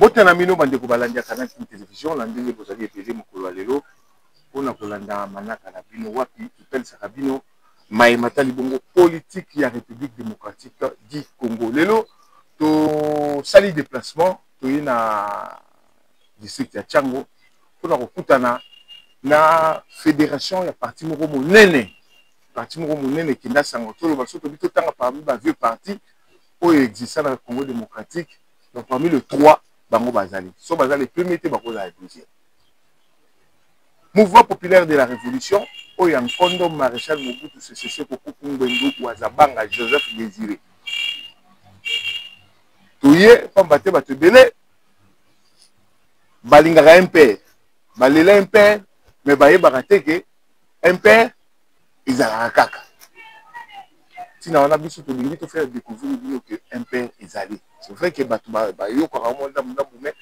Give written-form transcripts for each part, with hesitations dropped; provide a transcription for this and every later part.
Mbote na bino bandeko balandi ya Canal Kin Television na ndenge bozali ebele mokolo ya lelo mpona kolanda manaka na bino wapi totalisaka bino maye matali bongo politique ya République démocratique du Congo. Lelo tosali déplacement toye na district ya Tshangu mpona kokutana na fédération ya parti moko monene, parti moko monene ekenda sango toloba soki tobi totanga parmi ba vieux parti oyo exista na Congo démocratique. Donc parmi le trois bango bazali so baza le premier te, bakozala deuxième. Mouvement populaire de la révolution oyo ya nkondo maréchal Mobutu Sese Seko Kuku Ngbendu Wazabanga Joseph Désiré. Toye pamba te bato ebele balingaka MPR, balela MPR, mais bayebaka te ke MPR ezalaka kaka. Ntina wana biso tolingi tofaire découvrir bino ke MPR ezali. C'est vrai ke bato bayokaka mwa ndambu ndambu, mais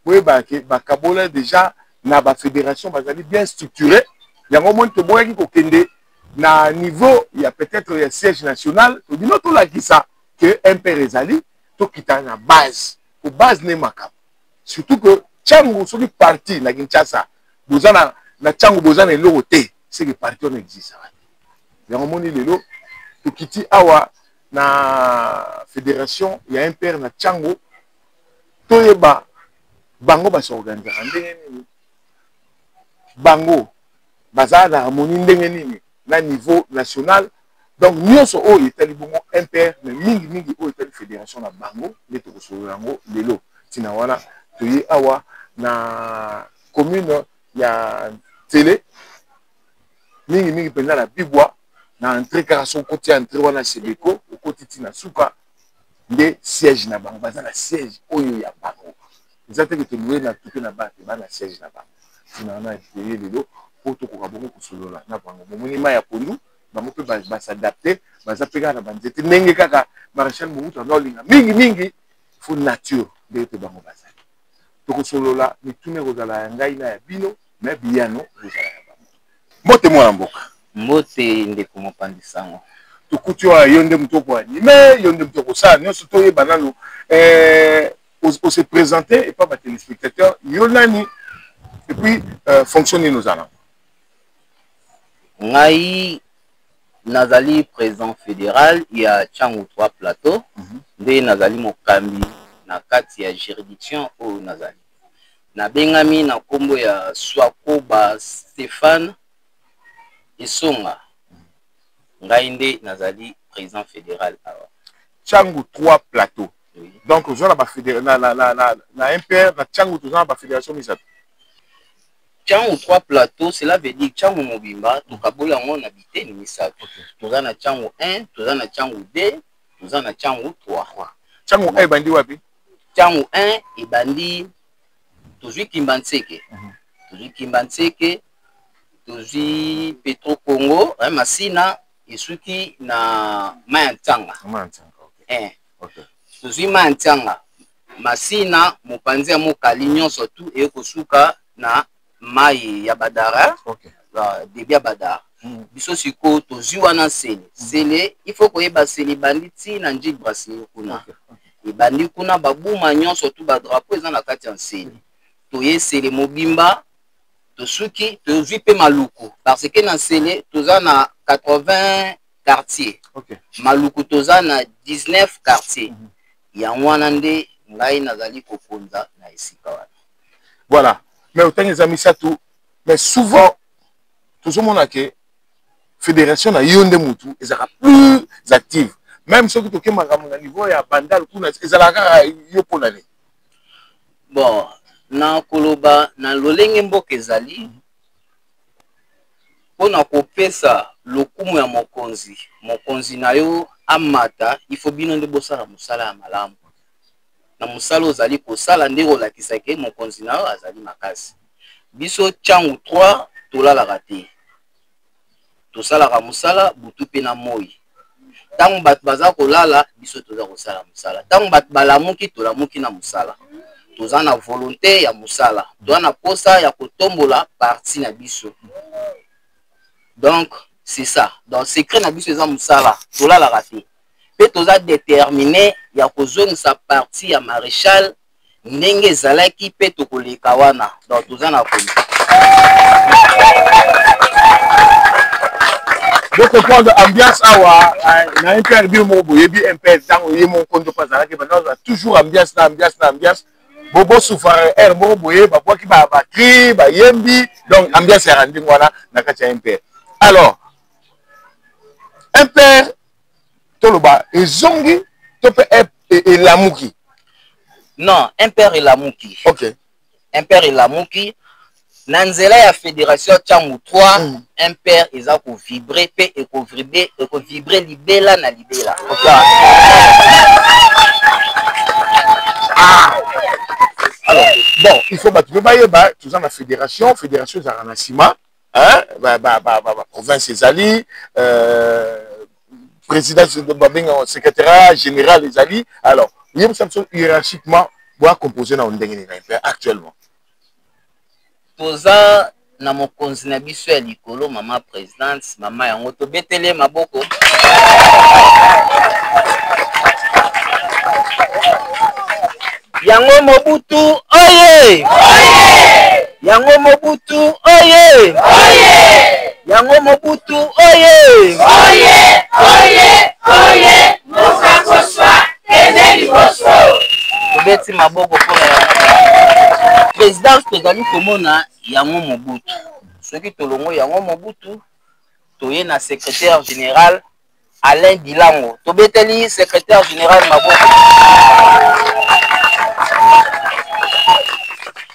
boyebaka ke bakabola déjà na bafédération, bazali bien structuré. Yango moni toboyaki kokende na niveau ya peut-être ya siège national. Tobino tolakisa ke MPR ezali, tokita na base po base nde makambo, surtout que Tshangu, soki parti na Kinshasa boza na Tshangu, boza na eloko te, c'est que parti wana existaka te. Yango moni lelo tokiti awa na fédération ya MPR na Tshangu, toyeba bango bas'organisaka ndenge nini, bango baza na harmonie ndenge nini na niveau national. Donc nyonso oyo etali bongo MPR, mais mingimingi oyo etali fédération na bango nde tokosolola yango lelo. Ntina wana toye awa na commune ya Nsele, mingimingi mpenza na Bibwa, na entrée kaka. Soki okoti entrée wana Sebeko, okoti ntina suka nde siège na bango. Baza na siège oyo ya bango, eza te ke tolouer na tuke na bate, bana siège na bango. Ntina wana toye lelo mpo tokoka bongo kosolola na bango. Bomoni mai ya pondu, bango mpe bas'adapter, baza mpe kaka na banzete ndenge kaka maréchal Mobutu aza olinga mingimingi faut nature, ndenge mpe bango bazali. Tokosolola, mituna ekozala ya ngai na ya bino, mais biyano ekozala ya bango. Mbote, mwana mboka. Mbote, ndeko mopanzi sango. Tokuti oyo yo nde moto okoanimer, yo nde moto okosala nyonso. Toyeba nano ose présenter epa batéléspectateur, yo nani et puis fonction nini ozala? Ngai nazali président fédéral ya Tshangu 3 Plateau. Nde nazali mokambi na kati ya juridiction oyo nazali. Nabengami na nkombo ya Swakoba Stéphane Esonga. Ngai nde nazali président fédéral awa. Tshangu 3 Plateau. Oui. Donc oza na bafédé na MPR na Tshangu, toza na bafédération misato. Tshangu 3 Plateau, cela veut dire Tshangu mobimba tokabola yango na biteni misato. Toza na Tshangu 1, toza na Tshangu 2, toza na Tshangu 3. Tshangu 1 ebandi wapi? Tshangu 1 ebandi, tozwi Kimbanseke, tozwi Kimbanseke, tozwi Petro Congo, Masina, esuki na mai ya Ntsanga. Eh. Tozwi mai ya Ntsanga, Masina, mopanzi ya mokali nyonso tu eye kosuka na mai ya Badara. Débit ya Badara. Biso sikoyo tozwi wana Nsele. Nsele, il faut koyeba Nsele ebandi ti na Njili Brasserie kuna. Ebandi kuna, babuma nyonso tu, badrapeau eza na kati ya Nsele. Toye Nsele mobimba, tosuki, tozwi mpe Maluku, parce que na Nsele toza na 80 quartier. Maluku toza na 19 quartier. Yango wana nde ngai nazali kokonza na esika wana. Voilà, mais otangi eza misato, mais souvent tozomona ke fédération na yo nde mutu ezalaka plus active, même soki toke makambo na niveau ya Bandal kuna, ezalaka kaka yo. Mpona nini? Bon, na koloba na lolenge mboka ezali, mpona kopesa lokumu ya mokonzi, mokonzi na yo amata, ifo bino nde bosala mosala ya malamu. Na mosala ozali kosala nde kolakisa ke mokonzi na yo azali makasi. Biso Tshangu 3 tolalaka te, tosalaka mosala butu mpe na moi. Ntango bato baza kolala, biso toza kosala mosala. Ntango bato balamuki, tolamuki na mosala. Toza na volonté ya mosala, toza na posa ya kotombola parti na biso. Donc c'est ça. Donc secret na biso eza mosala, tolalaka te mpe toza déterminé ya kozongisa parti ya maréchal. Ndenge ezalaki mpe tokoleka wana. Donc toza na komi. Bo comprendre ambiance awa na MPR, bino moko boyebi MPR ntango ye moko nkondo mpe azalaki, banda toujours ambiance na ambiance na ambiance. Bo bosufa aire moko boye, babwaki bacri, bayembi, donc ambiance yaka ndenge wana na kati ya MPR. Alors MPR, toloba ezongi to mpe elamuki? Non, MPR elamuki. MPR elamuki na nzela ya fédération Tshangu 3. MPR eza kovibre mpe ekovibre, ekovibre libela na libela. Ah. Alors bon, il faut bato mpe bayeba, toza na fédération. Fédération ezalaka na nsima baprovince, ezali président, babengaka secrétariat général ezali. Alors yebisa biso hiérarchiquement, boya composé na ndenge nini na MPR actuellement? Toza na mokonzi na biso ya likolo, mama présidente, mama yango tobetele maboko. Yango Mobutu oye! Yango Mobutu oye! Yango Mobutu oye! Oye, oye, oye! Mboka koswa, kende liboso! Tobeti maboko mpona yango présidence. Tozali komona yango Mobutu. Soki tolongo yango Mobutu, toye na secrétaire général Alain Dilango. Tobeteli secrétaire général maboko.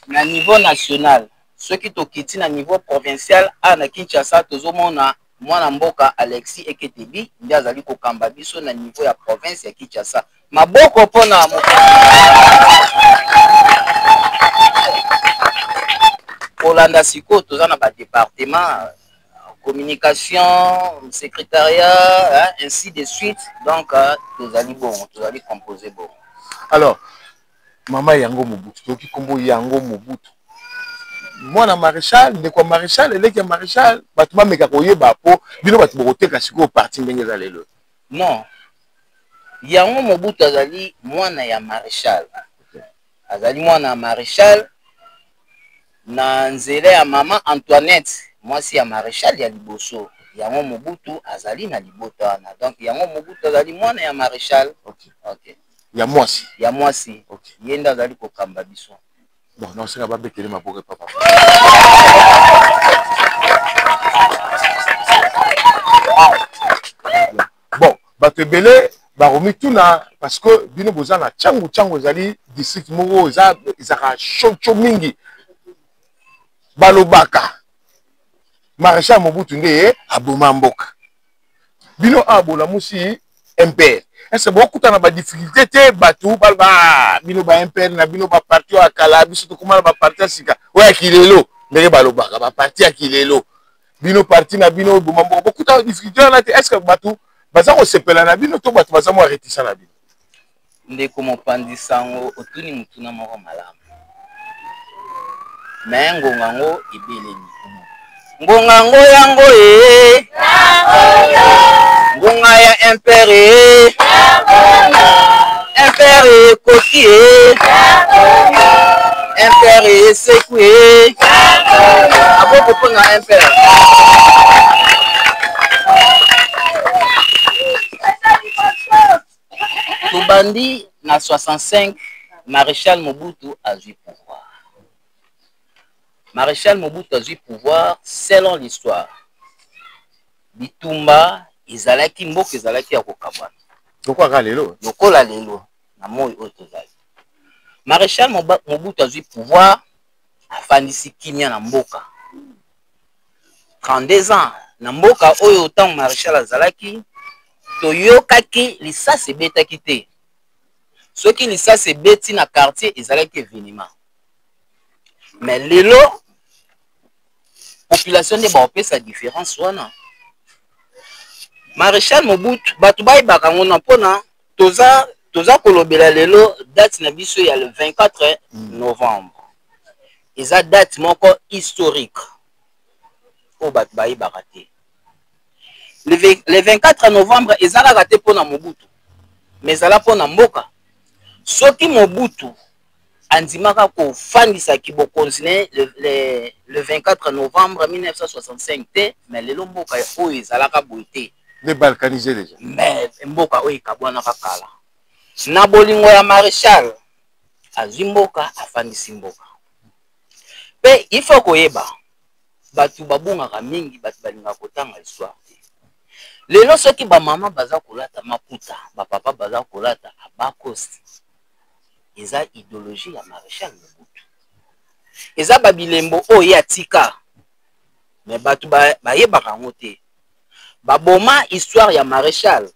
Na niveau national, soki tokiti na niveau provincial a na Kinshasa, tozomona mwana mboka Alexis Eketebi nde azali kokamba biso na niveau ya province ya Kinshasa. Maboko mpona kolanda. Sikoyo toza na badepartement: communication, secrétariat, hein, ainsi de suite. Donc tozali bongo, tozali composé bongo. Alors mama yango Mobutu, toyoki nkombo yango Mobutu, mwana maréchal, ndeko ya maréchal, eleki ya maréchal. Bato bameka koyeba mpo bino bato bokoteka sikoyo parti ndenge eza lelo. Non, yango Mobutu azali mwana ya maréchal, azali mwana ya maréchal na nzela ya mama Antoinette, mwasi ya maréchal ya liboso. Yango Mobutu azali na libota wana. Donc yango Mobutu azali mwana ya maréchal. Okay. Ya mwasi. Ya mwasi. Ye nde azali kokamba biso. Bon, naosenga babetele maboko papa. Bon, bato ebele bakomituna parce que bino boza na Tshangu. Tshangu ezali district moko eza ezalaka chaud mingi. Balobaka maréchal Mobutu nde ye aboma mboka. Bino awa bolamusi MPR, ese bokutana badifficulté te? Bato baloba bino ba MPR na bino baparti oyo ya kala, biso tokóma na baparti ya sika oyo ya kilelo. Ndenge balobaka baparti ya kilelo, bino parti na bino oboma mboka, bokutana difficulté wana te? Est ce que bato baza kosepela na bino to bato baza mwa réticent na bino? Ndeko mopanzi sango, otuni motuna moko malamu, me ngonga yango ebelemi. Ngonga yango, yango e ngonga ya MPR e MPR ekoki e MPR esekwi e aboko mpona MPR. Tobandi na 65, maréchal Mobutu azwi pouvoir. Maréchal Mobutu azwi pouvoir, selon l'histoire, bitumba ezalaki, mboka ezalaki ya kokabwana. Lokola lelo. Lokola lelo na moi oyo tozali. Maréchal Mobutu azwi pouvoir, afandisi kimia na mboka 32 ans. Na mboka oyo, ntango maréchal azalaki, toyokaki lisasi ebetaki te. Soki lisasi ebeti na quartier, ezalaki événement. Mais lelo population nde baopesa différence wana. Maréchal Mobutu, bato bayebaka yango na mpona toza kolobela lelo date na biso ya le 24 novembre. Eza date moko historique oyo bato bayebaka te. Le 24 novembre eza kaka te mpona Mobutu, mais ezala mpona mboka. Soki Mobutu Andimaka kofandisa kibokonzi ne le 24 novembre 1965 te, mais lelo mboka oyo ezalaka boye te. Débalkanisé déjà. Mais mboka oyo ekabwanaka kala. Na bolingo ya maréchal, azwi mboka, afandisi mboka. Mpe il faut koyeba, bato babungaka mingi, bato balingaka kotanga histoire te. Lelo soki bamama baza kolata maputa, bapapa baza kolata abakosi, eza idéologie ya maréchal Mobutu. Eza babilembo oyo ye atika, mais bato bayebaka yango te. Baboma histoire ya maréchal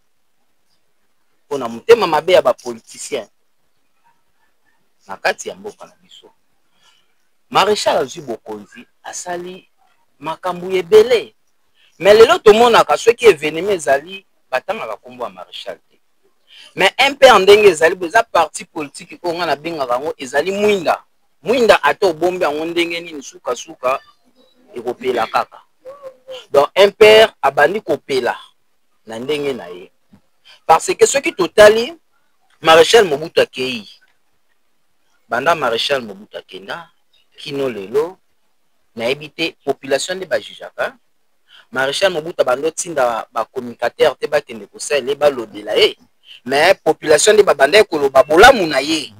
mpona motema mabe ya bapoliticien na kati ya mboka na biso. Maréchal azwi bokonzi, asali makambo ebele, mais lelo tomonaka soki événement ezali, batangaka nkombo ya maréchal te. Mais MPR ndenge ezali bo, eza parti politique oyo nga nabengaka yango ezali mwinda. Mwinda, ata obombi yango ndenge nini, sukasuka ekopela kaka. Donc MPR abandi kopela na ndenge na ye, parce que soki totali maréchal Mobutu akei, banda maréchal Mobutu akenda kino lelo, nayebi te, population nde bajugeaka. Maréchal Mobutu abandi otinda bacommunicateur te bakende kosalela ye, balobela ye, mais population nde babandaki koloba bolamu na ye,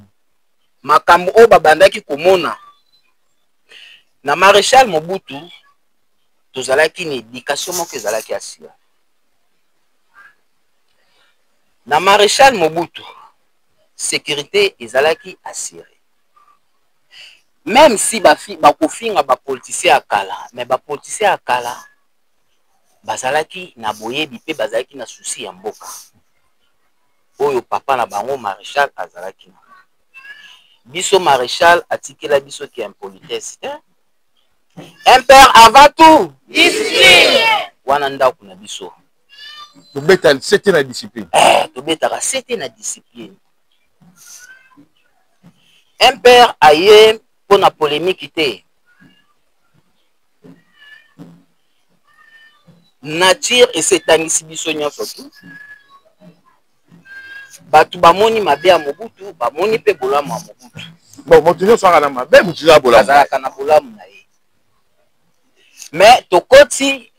makambo oyo babandaki komona na maréchal Mobutu. Tozalaki na éducation moko ezalaki assurée na maréchal Mobutu, sécurité ezalaki assurée. Même si bakofinga bapoliticien ya kala, mais bapoliticien ya kala bazalaki na boyebi mpe bazalaki na souci ya mboka oyo papa na bango maréchal azalaki na biso. Maréchal atikela biso ki impolitesse te. MPR avant tout discipline. Wana ndako na biso. Tobeta sete na discipline. Tobetaka sete na discipline. MPR aye mpona polémique te. Nature esi etangisi biso nyonso tu. Bato bamoni mabe ya Mobutu, bamoni mpe bolamu ya Mobutu. Bon, moto nyonso aka na mabe, moto eza bolamu. Azalaka na bolamu na ye. Mais tokoti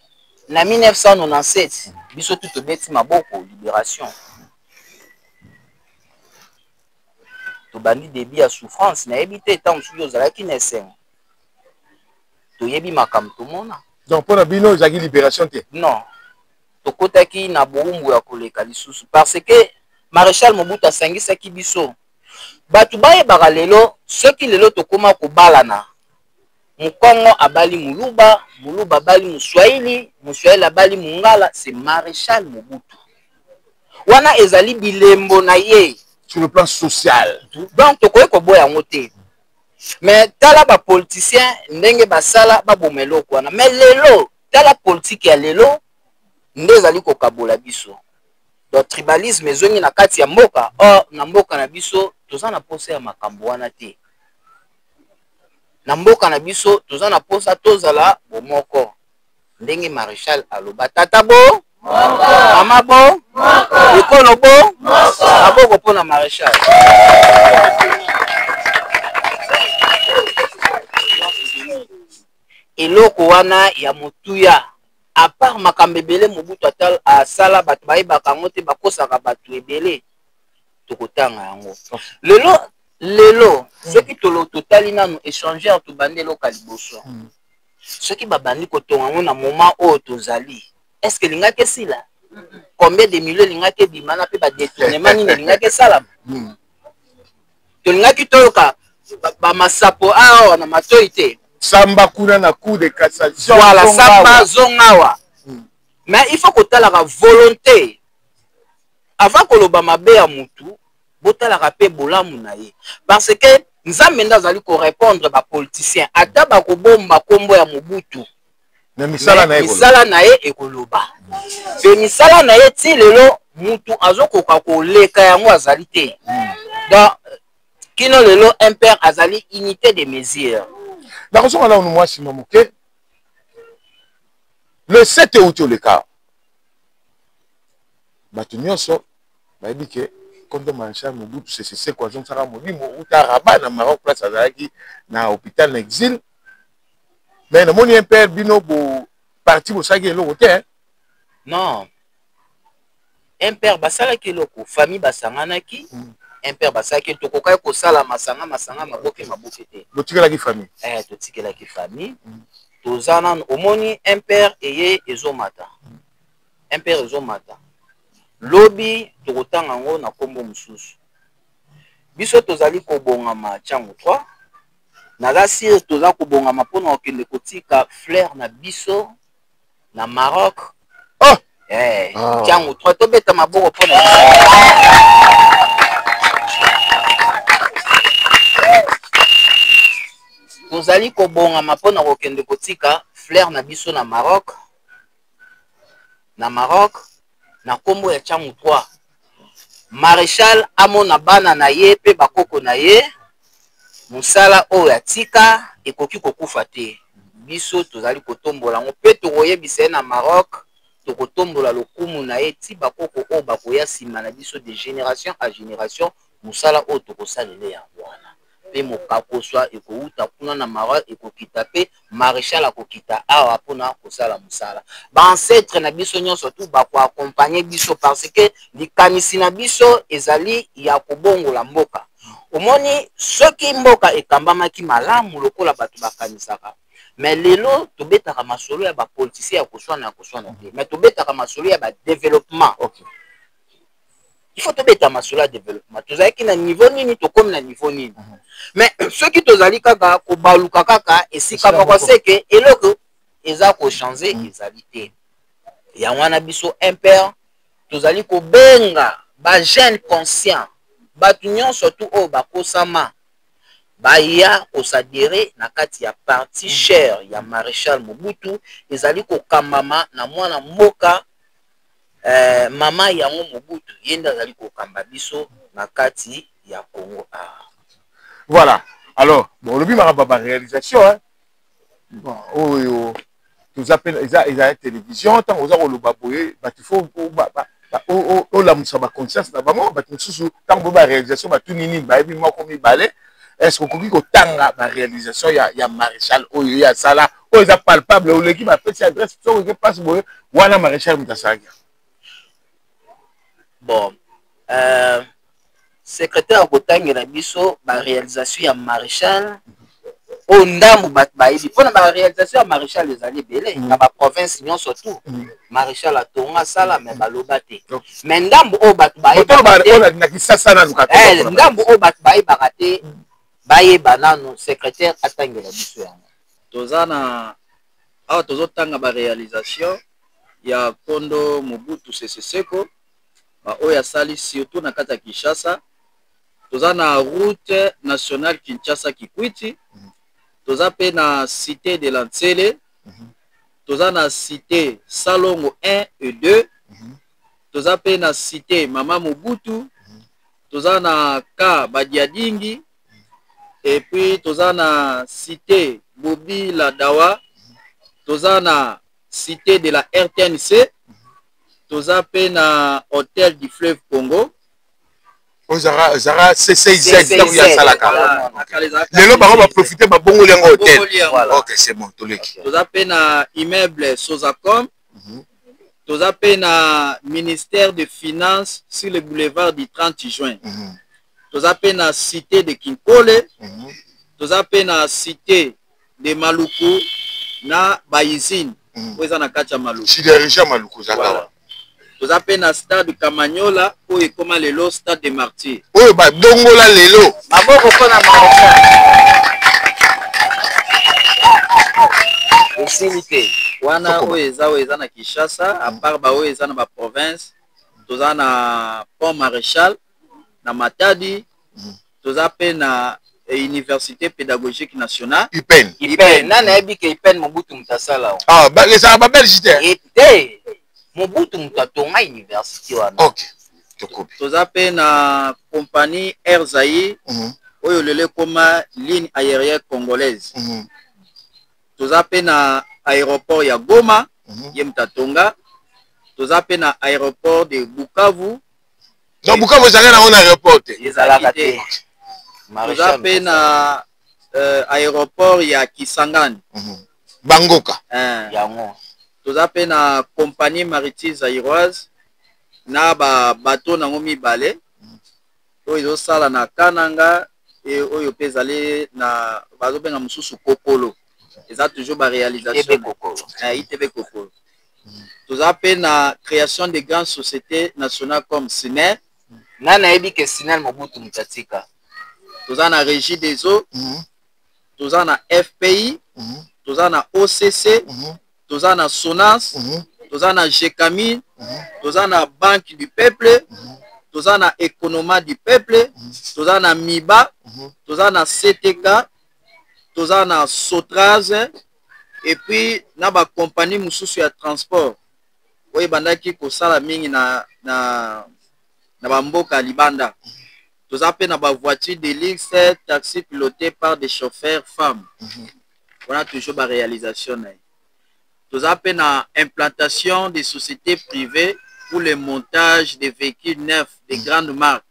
na 1997, biso tu tobeti maboko, libération. Tobandi début ya souffrance. Nayebi te ntango mosusu ozalaki na esengo, toyebi makambo tomona. Donc mpona bino ezalaki libération te? Non, tokotaki na bowumbu ya koleka lisusu, parce que maréchal Mobutu asangisaki biso. Bato bayebaka lelo, soki lelo tokóma kobalana, Mokongo abali Moluba, Moluba abali Moswahili, Moswahili abali Mongala, c'est maréchal Mobutu. Wana ezali bilembo na ye. Sur le plan social. Donc tokoki koboya yango te. Mais tala bapoliticien ndenge basala, baboma eloko wana. Mais lelo, tala politike ya lelo nde ezali kokabola biso. Donc tribalisme ezongi na kati ya mboka. Or na mboka na biso toza na posa ya makambo wana te. Na mboka na biso toza na posa tozala bomoko, ndenge maréchal aloba: tata bo mama bo, ekolo bo. Maboko mpona maréchal. Eloko wana ya motuya, à part makambo ebele Mobutu asala, bato bayebaka yango te, bakosaka bato ebele. Tokotanga yango lelo. Lelo soki totali nanu échangeur, tobandi eloko ya liboso. Soki babandi kotonga yango na moment oyo tozali, est ce que elingaki esila? Combien de millions elingaki ebima na mpe badétournement nini elingaki esalama? Tolingaki toyoka bamasapo awa na matoi te. Samba kuna na Cour de cassation. Voilà, samba zonga awa. Mais il faut kotalaka volonté avant koloba mabe ya mutu. Botalaka mpe bolamu na ye, parce que Nzambe nde azali korépondre bapoliticien. Ata bakobomba nkombo ya Mobutu, na misala na ye. Misala na ye ekoloba. Mpe misala na ye ti lelo, mutu azokoka koleka yango azali te. Donc kino lelo MPR azali unité de mesure. Nakozonga nanu mwa nsima moke. Le 7 euti oleka, bato nyonso bayebi ke Kondo Maréchal Mobutu Sese Seko azongisaka molimo uta Rabat na Maroc, place azalaki na hôpital na exil. Mais namoni MPR, bino bo parti bosalaki eloko te. Non, MPR basalaki eloko, famille basanganaki. MPR basalaki, tokokaki kosala masanga masanga, maboke maboke te. Botikelaki famille. Eh, totikelaki famille. Toza nanu, omoni, MPR eye ezomata, MPR ezomata. Lobi tokotanga yango na nkombo mosusu. Biso tozali kobongama ntango 3, naza sûr, toza kobongama mpona kokende kotika fleur na biso na Maroc. Oh! Eh, Ah. ntango 3, tobeta maboko mpona tozali kobongama mpona kokende kotika fleur na biso na Maroc, na Maroc, na nkombo ya Tshangu 3. Maréchal amona bana na ye mpe bakoko na ye, mosala oyo atika ekoki kokufa te. Biso tozali kotombola yango mpe tokoyebisa ye na Maroc, tokotombola lokumu na ye ti bakoko oyo bakoya nsima na biso, de génération à génération. Mosala oyo tokosalela yango wana, mpe mokakoswa ekowuta kuna na Maroc, ekokita, mpe maréchal akokita awa mpona kosala mosala. Baancêtre na biso nyonso tu bakoaccompagner biso, parce que likanisi na biso ezali ya kobongola mboka. Omoni, soki mboka ekambamaki malamu lokola bato bakanisaka, mais lelo tobetaka masolo ya bapoliticien ya koswana, ya koswana te, mais tobetaka masolo ya badéveloppement. Il faut tobeta masolo ya développement. Tozalaki na niveau nini, tokómi na niveau nini? Mais soki tozali kaka kobaluka kaka esika moko, seke eloko eza kochanger ezali te. Yango wana biso MPR tozali kobenga bajeune conscient, bato nyonso tu oyo bakosama, baya koadhérer na kati ya parti cher ya maréchal Mobutu, ezali kokambama na mwana mboka mama yango Mobutu. Ye nde azali kokamba biso na kati ya Congo awa. Voilà. Alors bon, olobi makambo ya baréalisation, hein? Bon, oyo toza mpe eza télévision. Ntango oza koloba boye, bato faut olamusa baconscience na bango. Bato mosusu, ntango boye baréalisation, batuni nini, bayebi moko mibale. Est ce okoki kotanga baréalisation ya maréchal oyo ye asala, oyo eza palpable? Oleki, bapesi adresse, soki oke place boye wana, maréchal moto asalaki? Bon, secrétaire akotangela biso baréalisation ya maréchal oyo ndambu bato bayebi, mpona baréalisation ya maréchal ezali ebele. Na baprovince nyonso tu maréchal atonga, asala, mais baloba te. Mais ndambu oyo bato bayebaka, ndambu oyo bato bayebaka te, bayeba nanu, secrétaire atangela biso yango. Toza na awa, tozotanga baréalisation ya Kondo Mobutu Sese Seko, baoyo asali surtout na kati ya Kinshasa. Toza na route nationale Kinshasa Kikwiti, toza mpe na cité de la Nsele, toza na cité Salongo 1 et 2, toza mpe na cité Mama Mobutu, toza na ka Badiadingi, et puis toza na cité Bobi Ladawa, toza na cité de la RTNC, toza mpe na hôtel du Fleuve Congo. Ozalaka CCIZ ntango ye asalaka. Lelo bango baprofite, babongoli yango hôtel. Ok, c'est bon, toleki. Toza mpe na immeuble Sozacom, toza mpe na ministère de Finance sur le boulevard du 30 juin, toza mpe na cité de Kinkole, toza mpe na cité de Maluku na bausine oyo eza na kati ya Maluku. Sidérurgie ya Maluku ezalaka. Toza mpe na stade Kamanyola oyo ekóma lelo stade de Martyr. Oyo badongola lelo. Maboko mpona maréchal. Esili te. Wana oyo eza na Kinshasa. À part baoyo eza na baprovince, toza na pont Maréchal na Matadi, toza mpe na Université pédagogique nationale. UPN. UPN, nani ayebi ke UPN, Mobutu moto asala? Ah, ezalaka babelge te? Te, Mobutu moto atonga université wana. Ok, tokobi. Toza mpe na compagnie Air Zaire oyo lelo ekóma Ligne aérienne congolaise. Toza mpe na aéroport ya Goma, ye moto atonga. Toza mpe na aéroport de Bukavu. Donc Bukavu ezalaka nango na aéroport te? Ezalaka te. Toza mpe na aéroport ya Kisangani. Bangoka. Yango. Toza mpe na compagnie maritime zaïroise na ba bateau nango mibale oyo ezosala na Kananga e oyo mpe ezali na bazobenga mosusu Kokolo. Eza toujours ba réalisation. ITB Kokolo. ITB Kokolo. Toza mpe na création de grandes sociétés nationales comme SNEL. Nga nayebi ke SNEL, Mobutu moto atika. Toza na Régie des eaux. Toza na FPI. Toza na OCC. Toza na SONAS. Toza na GECAMINE. Toza na Banque du Peuple. Toza na Économat du Peuple. Toza na MIBA. Toza na CTK. Toza na Sotraze. Et puis na bacompagnie mosusu ya transport oyo ebandaki kosala mingi na bamboka ya libanda. Toza mpe na bavoiture de luxe, taxi piloté par des chauffeurs femmes. Wana toujours baréalisation na ye. Toza mpe na implantation des sociétés privées pour le montage des véhicules neufs de grandes marques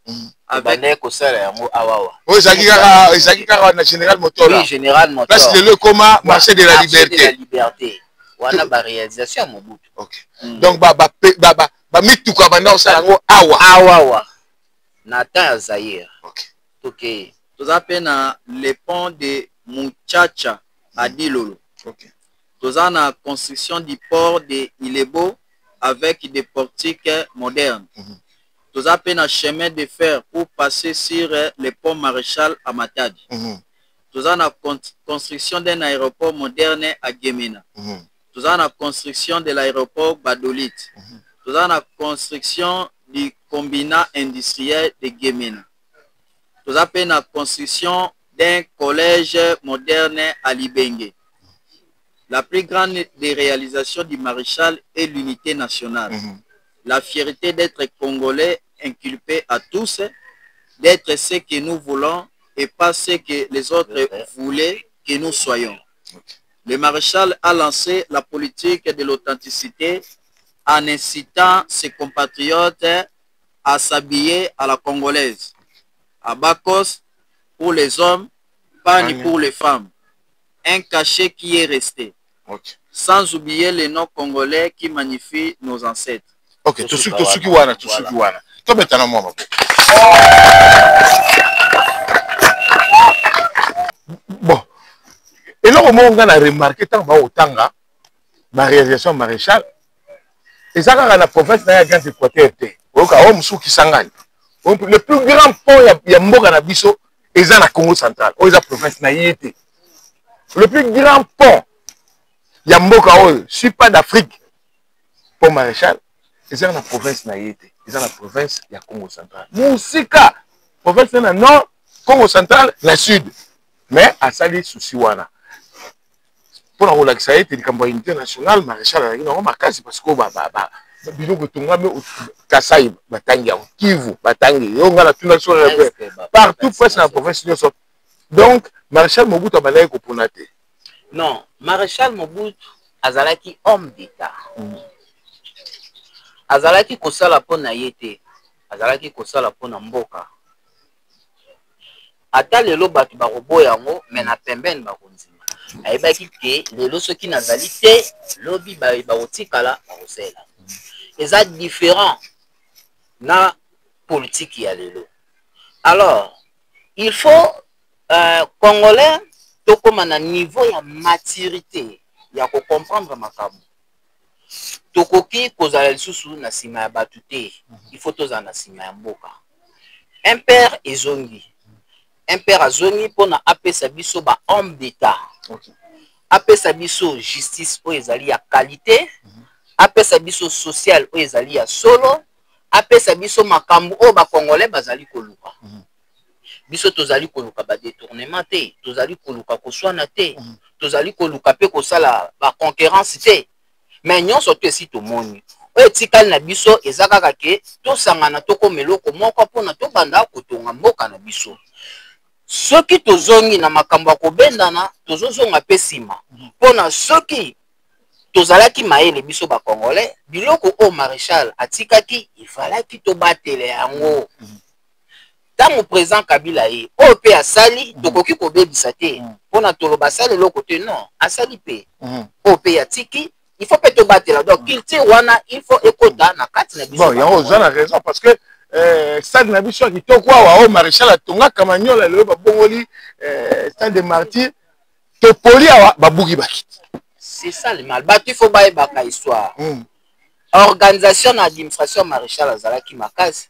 avec Bandaki kosala yango awawa. Oyo ezalaki kaka na Général Motor. Oui, Général Motor. Place lelo ekoma Marché de la Marché de la Liberté. Liberté wana, baréalisation ya Mobutu. Donc bamituka banda kosala yango awa. Awawa na temps ya Zaire. Tokei. Toza mpe na le pont de Mutshatsha à Dilolo. Toza na construction du port de Ilebo avec des portiques modernes. Toza mpe na chemin de fer pour passer sur le pont Maréchal à Matadi. Toza na construction d'un aéroport moderne à Gemena. Toza na construction de l'aéroport Gbadolite. Toza na construction du combinat industriel de Gemena. Toza mpe na construction d'un collège moderne à Libenge. La plus grande des réalisations du maréchal est l'unité nationale. La fierté d'être Congolais inculpée à tous, d'être ce que nous voulons et pas ce que les autres voulaient que nous soyons. Le maréchal a lancé la politique de l'authenticité en incitant ses compatriotes à s'habiller à la congolaise, abacost pour les hommes, pagne pour les femmes. Un cachet qui est resté. Sans oublier les noms congolais qui magnifient nos ancêtres. Ok, tosuki wana, tosuki wana. Tobetana mwa maboko. Bon, eloko moko nga na remarquer ntango baotanga baréalisation maréchal, eza kaka na province na ye ya Grand Équateur te. Oyoka oyo mosusu Kisangani, le plus grand pont ya mboka na biso eza na Congo Central, oyo eza province na ye te. Le plus grand pont ya mboka oyo, pas d'Afrique, pont Maréchal, eza na province na ye te, eza na province ya Congo Central, mosika. Province na nord, Congo Central na sud. Mais asali susi wana mpona kolakisa ete likambo ya unité nationale, maréchal azalaki nango makasi, parce que biloko etongami, Kasai batangi yango, Kivu batangi yo, nga natuna so partout, presque na province nyonso. Donc maréchal Mobutu abandaki kopona te. Non, maréchal Mobutu azalaki homme d'état. Azalaki kosala mpo na ye te, azalaki kosala mpo na mboka. Ata lelo bato bakoboya yango, me na pembeni bakondima. Ayebaki ke lelo soki nazali te, lobi bakotikala bakosala. Eza différent na politique ya lelo. Alors il faut Congolais tokóma na niveau ya maturité ya kocomprendre makambo. Tokoki kozala lisusu na nsima ya bato te, il faut tozala na nsima ya mboka. MPR ezongi, MPR azongi mpona apesa biso bahomme d'état, apesa biso justice oyo ezali ya qualité, apesa biso social oyo ezali ya solo, apesa biso makambo oyo bacongolais bazali koluka. Biso tozali koluka badétournement te, tozali koluka koswana te, tozali koluka mpe kosala baconcurrence te. Mais nyonso to esi tomoni, oyo etikali na biso eza kaka ke tosangana, tokóma eloko moko mpona tobanda kotonga mboka na biso. Soki tozongi na makambo ya kobendana, tozozonga mpe nsima, mpona soki Tozalaki mayele biso ba congolais, biloko oyo Marechal atikaki efalaki tobatela yango. Ntango président Kabila ye oyo mpe asali, tokoki kobebisa te mpona toloba asali eloko te. Non, asali mpe oyo mpe atiki, il faut mpe tobatela. Donc culture wana, il faut ekota na kati na biso. Bon, yango oza na raison, parce que stade na biso ya kitoko awa oyo Maréchal atongaka, Maniola, lelo babongoli stade de Martyr. Topoli awa, babuki bakiti. C'est ça le mal. Bato, il faut bayebaka histoire. Organisation na administration, Maréchal azalaki makasi.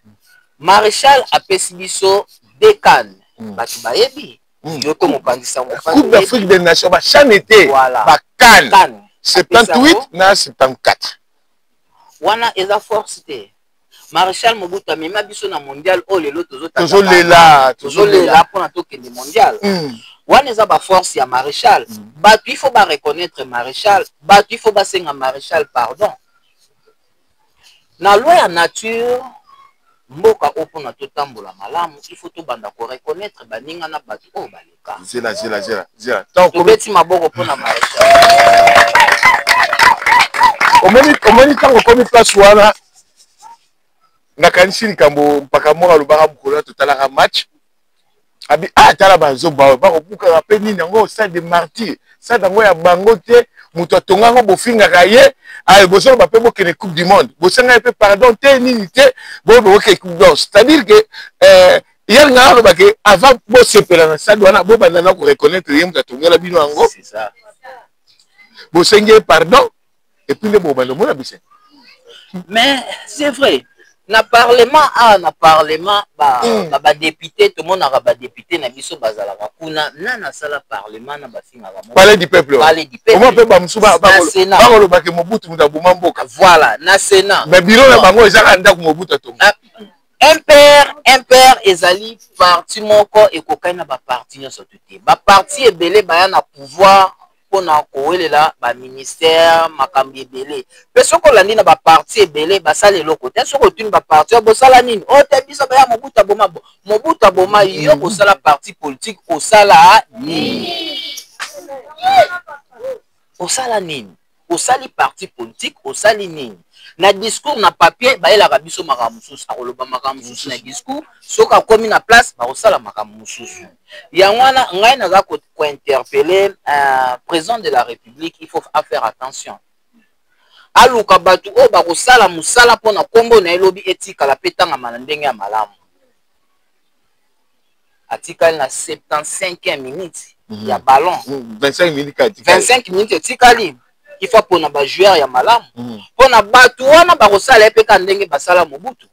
Maréchal apesi biso deux CAN. Bato bayebi. Yo to mopanzi sango. Coupe d'Afrique des Nations, baCHAN te. Voilà. BaCAN. CAN. 78 na 74. Wana eza force te. Maréchal Mobutu amema biso na mondial oyo lelo. Tozolela. Tozolela mpona tokende mondial. Wana eza baforce ya Maréchal. Bato, il faut bareconnaître Maréchal. Bato, il faut basenga Maréchal pardon. Na loi ya nature, mboka oyo, mpona totambola malamu, il faut tobanda koreconnaître baninga na bato oyo baleka. Zela, zela, zela, zela. Tobeti maboko mpona Maréchal. Omoni, ntango okomi place wana, nakanisi likambo mpaka moko alobaka mokolo wana totalaka match. Abi ah, tala bazoba oyo bakobukaka mpe nini yango, stade de Martyr, stade yango ya bango te, moto atonga yango, bofingaka ye. Aye, bozoloba mpe bokende Coupe du monde, bosenga ye mpe pardon te, nini te, boyo bokokende Coupe. Donc c'est à dire que ye nga alobake, avant bosepela na stade wana, bobanda na koreconnaître ye moto atongela bino yango, bosengi ye pardon, et puis nde bobanda omona bisengo. Mais c'est vrai, na parlement awa, na parlement, badéputé, tomonaka badéputé na biso bazalaka kuna. Nani asala parlement na bafingaka? Palais du peuple. Palais du peuple. Omoi mpe bamosusu bakolobake Mobutu moto aboma mboka. Voilà, na Sénat. Mais bureau na bango ezaka ndako Mobutu atonga. MPR, MPR ezali parti moko ekokani na baparti nyonso to te. Baparti ebele baya na pouvoir mpona kowelela baministère, makambo ebele. Mpe soki olandi na baparti ebele, basala eloko te. Soki otuni baparti oyo, bosala nini? Oyo te, biso baya Mobutu aboma. Mobutu aboma yo, kosala parti politique, osala nini? Osala nini? Osali parti politique, osali nini? Na discours, na papier, bayelaka biso makambo mosusu, akoloba makambo mosusu na discours. Soki akomi na place, bakosala makambo mosusu. Yango wana ngai naza kointerpeller président de la République. Il faut faire attention, aluka bato oyo bakosala mosala mpona nkombo na ye lobi etikala mpe etangama na ndenge ya malamu. Atikali na 75 minutes ya ballon. 25 minutes. 25 minutes etikali. Il faut mpona bajoueur ya malamu, mpona bato wana bakosala ye mpe ka ndenge basala Mobutu.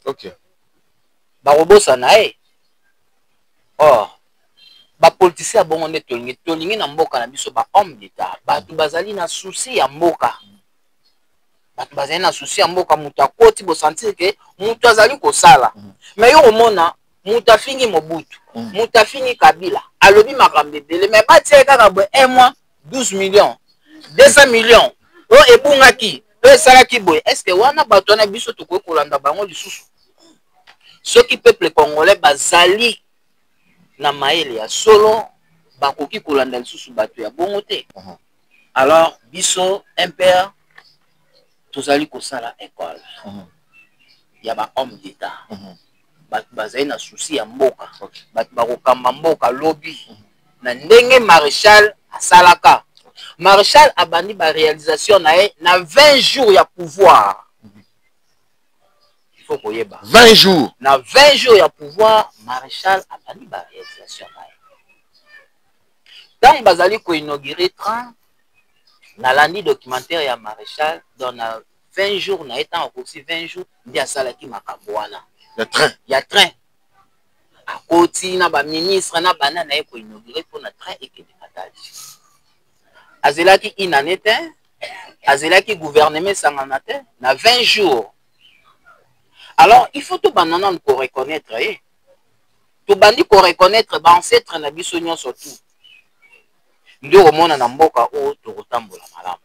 Bakobosana ye. Or bapoliticien ya bongo nde tolingi. Tolingi na mboka na biso bahomme d'État, bato bazali na souci ya mboka, bato bazali na souci ya mboka. Moto akoti, bosentir ke moto azali kosala. Mais yo komona moto afingi Mobutu, moto afingi Kabila, alobi makambo ebele, mais batia ye kaka boye un mois, 12 millions, 200 millions oyo ebungaki, oyo esalaki boye. Est ce que wana bato wana biso tokoki kolanda bango lisusu? Soki peuple congolais bazali na mayele ya solo, bakoki kolanda lisusu bato ya bongo te. Alors biso MPR tozali kosala école ya bahomme d'État, bato bazali na souci ya mboka, bato bakokamba mboka lobi na ndenge Maréchal asalaka. Maréchal abandi baréalisation na ye na 20 jours ya pouvoir. Il faut koyeba. 20 jours. Na 20 jours ya pouvoir, Maréchal abandi baréalisation na ye. Ntango bazali koinaugurer train, nalandi documentaire ya Maréchal. Donc na 20 jours na ye, ntango akoki 20 jours, nde asalaki makambo wana. Ya train. Ya train. Akoti na baministre na bana na ye koinaugurer mpona train ekende Matadi. Azelaki une année te, azelaki gouvernement esangana te, na 20 jours. Alors il faut tobanda nanu koreconnaître ye. Tobandi koreconnaître baancêtre na biso nyonso tu, nde okomona na mboka oyo tokotambola malamu.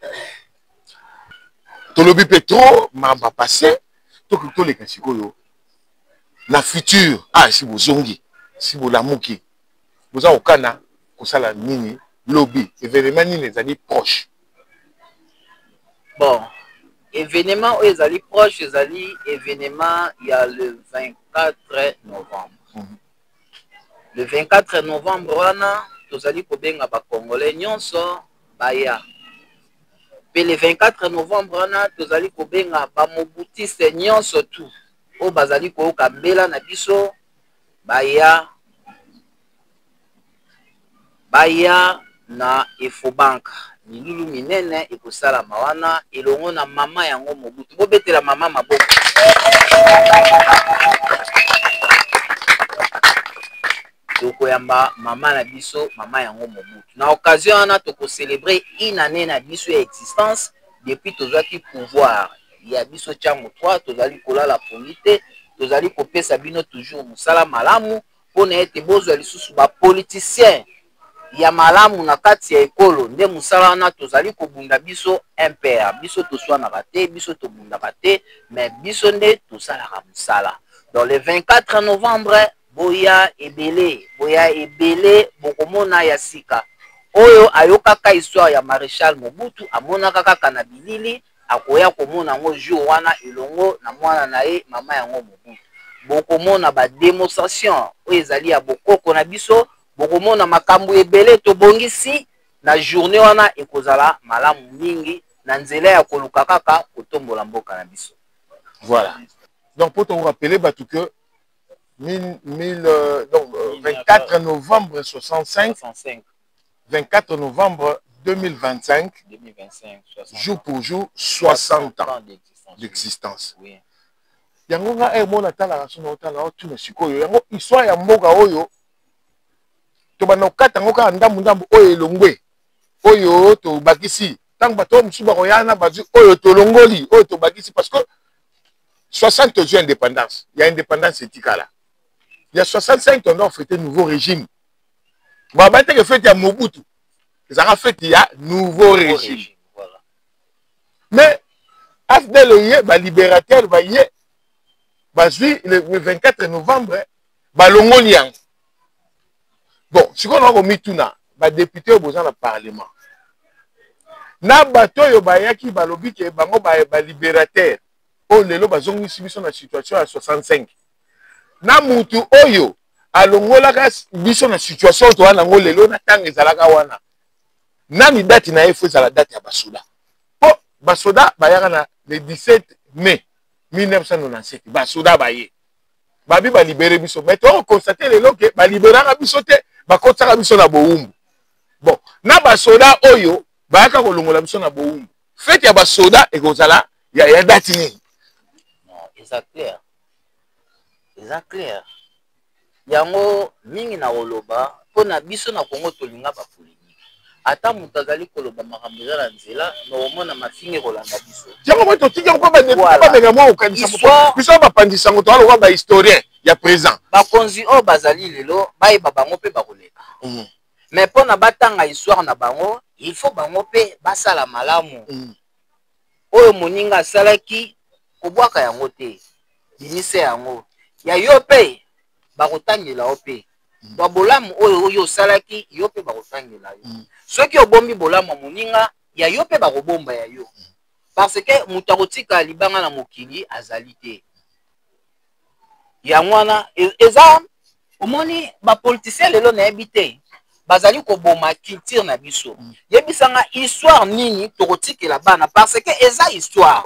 Tolobi mpe trop makambo passé. Tokoki toleka sikoyo na futur. Ah, si bozongi, si bolamuki, boza kokana kosala nini lobi? Événement nini ezali proche? Bon, événement oyo ezali proche, ezali événement ya le 24 novembre. Le 24 novembre wana, tozali kobenga bacongolais nyonso baya. Mpe le 24 novembre wana, tozali kobenga bamobutiste nyonso tu oyo bazali koyoka mbela na biso, baya, baya na Efobank. Milulu minene ekosalama wana elongo na mama yango Mobutu. Bobetela mama maboko. Tokoyamba mama na biso, mama yango Mobutu. Na occasion wana, tokocélébrer une année na biso ya existence depuis tozwaki pouvoir ya biso. Ntango 3 tozali kolala pongi te, tozali kopesa bino toujours mosala malamu mpona ete bozwa lisusu bapoliticien ya malamu na kati ya ekolo. Nde mosala wana tozali kobunda biso MPR. Biso toswanaka te, biso tobundaka te, mais biso nde tosalaka mosala. Donc le 24 novembre, boya ebele, boya ebele. Bokomona ya sika. Oyo ayokaka histoire ya Maréchal Mobutu, amonaka kaka na bilili, akoya komona yango jour wana elongo na mwana na ye, mama yango Mobutu. Bokomona badémonstration oyo ezali ya bokoko na biso, bokomona makambo ebele tobongisi na journée wana. Ekozala malamu mingi na nzela ya koluka kaka kotombola mboka na biso. Voilà, donc pour te rappeler bato que 1000, 1000, donc, 24 novembre 65, 65. 24 novembre 2025, 2025, 60. Jour pour jour 60 ans d'existence. D'existence. Oui. Yango nga ere mona natalaka, so naotala, otuna sikoyo yango histoire ya mboka oyo tobanda kokata yango kaka ndambu ndambu, oyo elongwe, oyo tobakisi. Ntango bato oyo mosusu bakoya na bazwi oyo tolongoli, oyo tobakisi, parce que 60 tozwi indépendance, ya indépendance etikala ya 65, tondo fête nouveau régime. Baba teke fête ya Mobutu ezalaka fête ya nouveau régime. Voilà. Mais AFDL ye, balibérateur baye, bazwi le 24 novembre, balongoli yango. Bon, sikoyo na komituna, badéputé oyo boza na parlement na bato oyo bayaki, balobi ke bango balibérateur, oyo lelo bazongisi biso na situation ya 65, na mutu oyo alongolaka biso na situation oyo toza nango lelo, na ntango ezalaka wana nani? Date na ye fo ezala date ya basoda, mpo basoda bayaka na le 17 mai 1997. Basoda baye, babi balibérer biso, mais tokoconstate lelo ke baliberaka biso te, bakotisaka biso na bowumbu. Bon, na basoda oyo bayaka kolongola biso na bowumbu, fête ya basoda ekozala ya date nini? Non, eza clair, eza clair. Yango mingi na koloba mpona biso na Kongo, tolinga bapolémique. Ata moto azali koloba makambo eza na nzela, na komona mafinga ekolanda biso. Yango moi totiki yango mpo badéputé bameka mwa kokanisa biso, bapandisa yango, toza lokola bahistorien ya présent. Bakonzi oyo bazali lelo, bayeba bango mpe bakoleka, mais mpona batanga histoire na bango, il faut bango mpe basala malamu. Oyo moninga asalaki, kobwaka yango te, bimisa yango ya yo mpe bakotangela yo mpe babolamu oyo oyo osalaki, yo mpe bakotangela yo. Soki obombi bolamu ya moninga, ya yo mpe bakobomba ya yo, parce que moto akotika libanga na mokili azali te. Yango wana eza omoni bapoliticien lelo, nayebi te, bazali koboma culture na biso. Yebisanga histoire nini tokotikela bana, parce que eza histoire.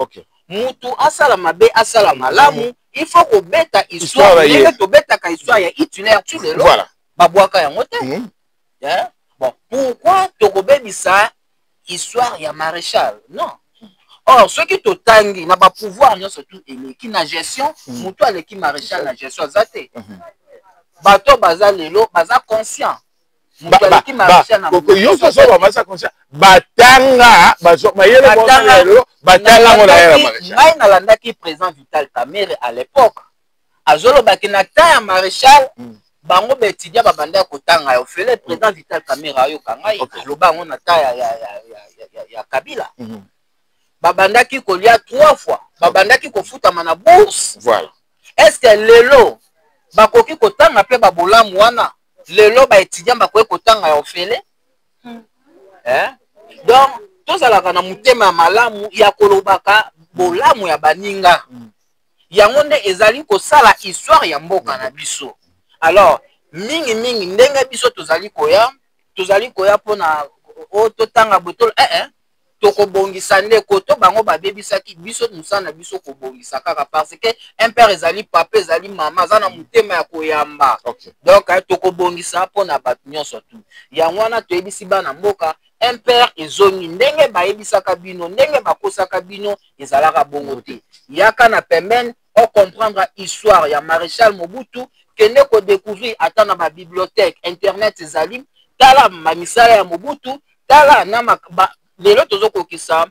Mutu asala mabe, asala malamu, il faut kobeta histoire ndenge tobetaka histoire ya Hitler tu lelo. Babwaka yango te. Yeah? Bon, pourquoi tokobebisa histoire ya maréchal? Non. Or soki totangi na bapouvoir nyonso tu eleki na gestion, motu aleki maréchal na gestion aza te. Bato baza lelo baza conscient, moto aleki maréchal na yo soso baza conscient, batanga, mayele lelo, batanga ngo na ya maréchal. Ngai nalandaki président Vital Kamerhe à l'époque, azolobaki na temps ya maréchal, bango baétudiant babandaki kotanga ya ofele. Président Vital Kamerhe ayoka ngai, aloba yango na temps ya Kabila. Babandaki kolia trois fois, babandaki kofutama na bourse. Est ce que lelo bakoki kotanga mpe babolamu wana? Lelo baétudiant bakoki kotanga ya ofele, eh? Donc Tozalaka na motema ya malamu ya kolobaka bolamu ya baninga. Yango nde ezali kosala histoire ya mboka na biso. Alors mingi mingi ndenge biso tozali koya, tozali koya mpona oyo totanga boye to eh, eh, tokobongisa nde koto bango babebisaki biso. Mosala na biso kobongisa kaka, parce que un père ezali papa, ezali mama, aza na motema ya koyamba. Donc tokobongisa mpona bato nyonso tu. Yango wana toyebisi bana mboka, MPR ezongi. Ndenge bayebisaka bino, ndenge bakosaka bino, ezalaka bongo te. Yaka na pembeni, ocomprendre histoire ya Maréchal Mobutu. Kende kodécouvrir ata na babibliothèque, internet ezali. Tala misala ya Mobutu, tala na lelo tozokokisa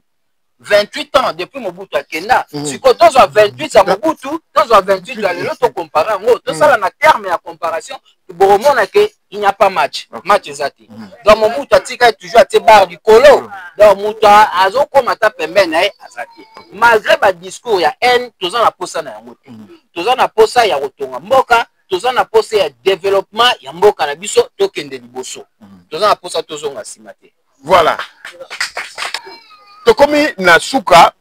28 ans depuis Mobutu akenda. Sikoyo tozwa 28 ya Mobutu, tozwa 28 ya lelo, tocompare yango, tosala na terme ya comparaison, bokomona ke il n'y a pas match. Match eza te. Donc Mobutu atikali toujours atie barre likolo. Donc moto azokóma ata pembeni na ye aza te, malgré badiscours ya haine. Toza na posa na yango te. Toza na posa ya kotonga mboka, toza na posa ya développement ya mboka na biso, tokende liboso. Toza na posa tozonga nsima te. Voilà, tokomi na suka.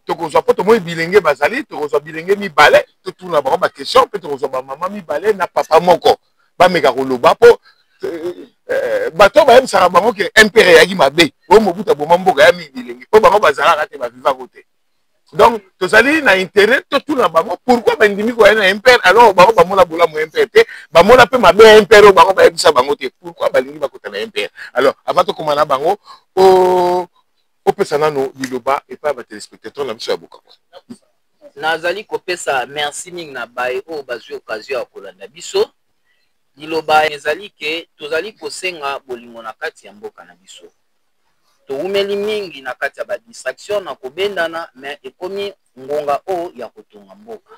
Tokozwa, mpo tomoni bilenge bazali, tokozwa bilenge mibale, totuna bango baquestion, mpe tokozwa bamama mibale na papa moko, bameka koloba, mpo bato bayebisaka bango ke MPR eyaki mabe, oyo Mobutu aboma mboka ya mingi. Bilenge mpo bango bazalaka te, bavivako te. Donc tozali na intérêt totuna bango pourquoi bandimi koya na MPR, alors bango bamona bolamu ya MPR te, bamona mpe mabe ya MPR oyo bango bayebisa bango te. Pourquoi balingi bakota na MPR? Alors avant tokóma na bango, opesa nano liloba epai ya batéléspectateur na biso ya Bokakwa. Nazali kopesa merci mingi na baye oyo bazwi occasion ya kolanda biso. Liloba ezali ke tozali kosenga bolingo na kati ya mboka na biso. Towumeli mingi na kati ya badistraction na kobendana, mais ekomi ngonga oyo ya kotonga mboka.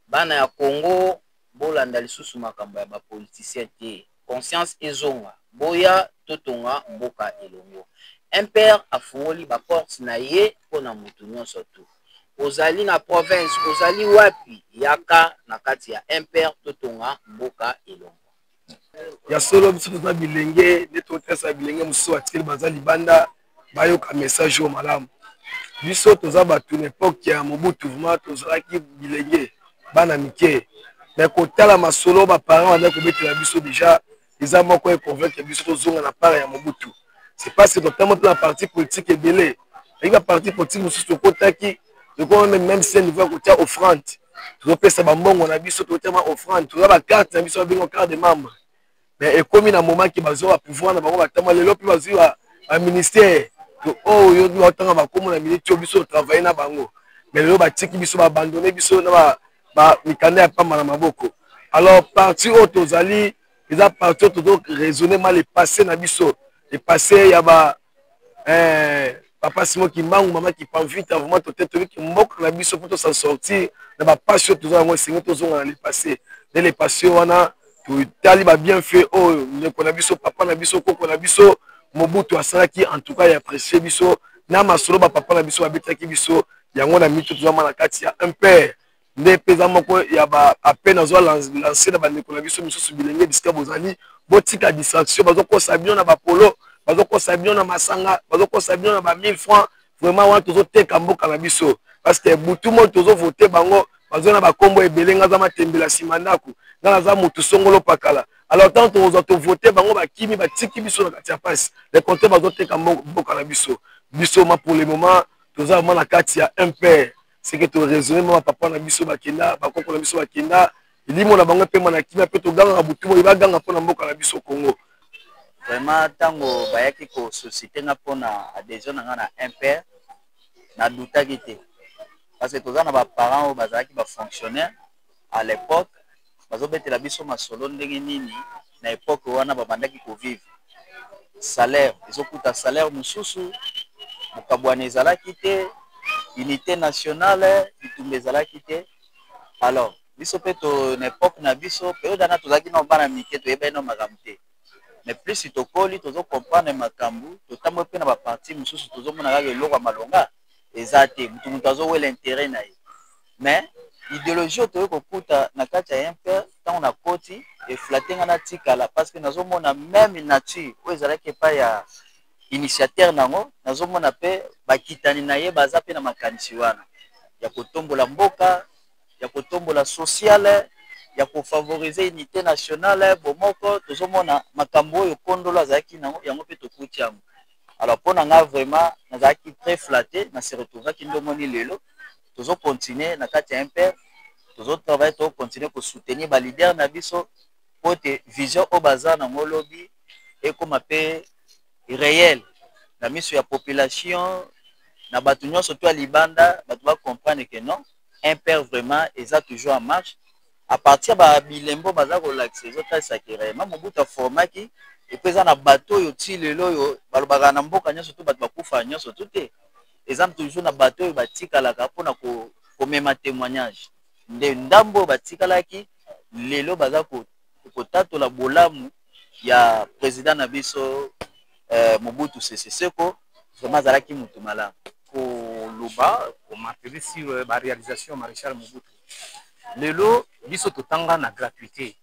Bana ya Congo, bolanda lisusu makambo ya bapoliticien te. Conscience ezonga, boya totonga mboka elongo. MPR afungoli baporte na ye mpona motu nyonso tu. Ozali na province, ozali wapi, yaka na kati ya MPR, totonga mboka elongo. Ya solo, biso toza bilenge nde totesa bilenge mosusu batikeli baza libanda bayoka message oyo malamu. Biso toza bato na époque ya Mobutu, vraiment tozalaki bilenge, bana mike, mais kotala masolo baparent bandaki kobetela biso, déjà eza moko econvaincre biso tozonga na part ya Mobutu. C'est parce que totama mpe na parti politique ebele ayiki, baparti politique mosusu tokotaki, tokoma même si niveau ya kotia offrande, tozopesa bambongo na biso, tokotia ma offrande, toza bacarte na biso babengo carte de membre. Mais ekomi na moment ke bazwa bapouvoir na bango, batama lelo mpe bazwi baministère oyo batanga bakombo na miniti oyo biso totravaille na bango, mais lelo batiki biso, baabandonne biso na mikanda ya pamba na maboko. Alors parti oyo tozali eza parti oyo tozo raisonner mal le passé na biso, le passé ya ba papa Simon Kimbangu, mama Kimpa Vita. Vraiment tote toyoki mboka na biso mpo tosan sortir na bapasi oyo toza yango, esengi tozonga na le passé. Nde le passé wana totali babienfait oyo ndeko na biso, papa na biso, koko na biso Mobutu asalaki. En tout cas ya apprécie biso na masolo bapapa na biso babetaki biso yango na mito. Tozwama na kati ya MPR nde mpe eza moko ya baappel nazwa lance na bandeko na biso misusu bilenge. Bisika bozali, botika distraction. Bazokosa bino na bapolo, bazokosa bino na masanga, bazokosa bino na ba 1000 francs. Vraiment wana tozoteka mboka na biso, parce que butu moi tozovote bango, bazwa na bakombo ebele: nga aza matembela nsima ndako, nga naza motu songolo pakala. Alors ntango tokozwa tovote bango, bakimi, batiki biso na kati ya pasi. Le contraire, bazoteka mboka na biso. Biso ma pour le moment toza vraiment na kati ya MPR, c'est que toraisonne ma papa na biso bakenda, bakoko na biso bakenda, elimo na bango epema na kimia, mpe togangaka butu moyi, baganga mpona mboka na biso Congo. Vraiment, ntango bayaki kosollicite nga mpona adhésion na nga na MPR, nadutaki te, parce que toza na baparent oyo bazalaki bafonctionnaire à l'époque, bazobetela biso masolo ndenge nini na époque wana babandaki kovivre, salaire ezokuta salaire mosusu, mokabwana ezalaki te, unité nationale, bitumba ezalaki te. Alors biso mpe to na époque na biso, période wana tozalaki nao bana mike, toyebaki nao makambo te. Mais plus tokoli, tozocomprendre makambo, totamboli mpe na baparti mosusu, tozomona kaka eloko ya malonga eza te, mutu moto azowela intérêt na ye. Mais idéologie oyo toyei kokuta na kati ya MPR, ntango nakoti, eflatter nga natikala, parce que nazomona même nature oyo ezalaki epai ya Initiateur nango, nazomona mpe bakitani na ye baza mpe na makanisi wana ya kotombola mboka, ya kotombola sociale, ya kofavoriser unité nationale, bomoko. Tozomona makambo oyo Kondolo azalaki nango, yango mpe tokuti yango. Alors, mpo na nga, vraiment nazalaki très flatté na se retrouvaki nde omoni lelo tozocontinue na kati ya MPR, tozotravaille, tozocontinue kosoutenir baleader na biso po te vision oyo baza nango lobi ekóma mpe réel na miso ya population, na bato nyonso to ya libanda, bato bacomprendre que non, MPR vraiment eza toujours en marche. À partir ya bilembo baza kolakisa, ezotalisaki réellement Mobutu aformaki epo eza na bato oyo ti lelo oyo balobaka na mboka nyonso to bato bakufaka nyonso tu te. Eza toujours na bato oyo batikalaka mpona komema témoignage. Nde ndambo oyo batikalaki lelo baza kotatola bolamu ya président na biso Mobutu Sese Seko. Vraiment azalaki motu malamu. Koloba, komarteler sur baréalisation ya Maréchal Mobutu. Lelo biso totanga na gratuité.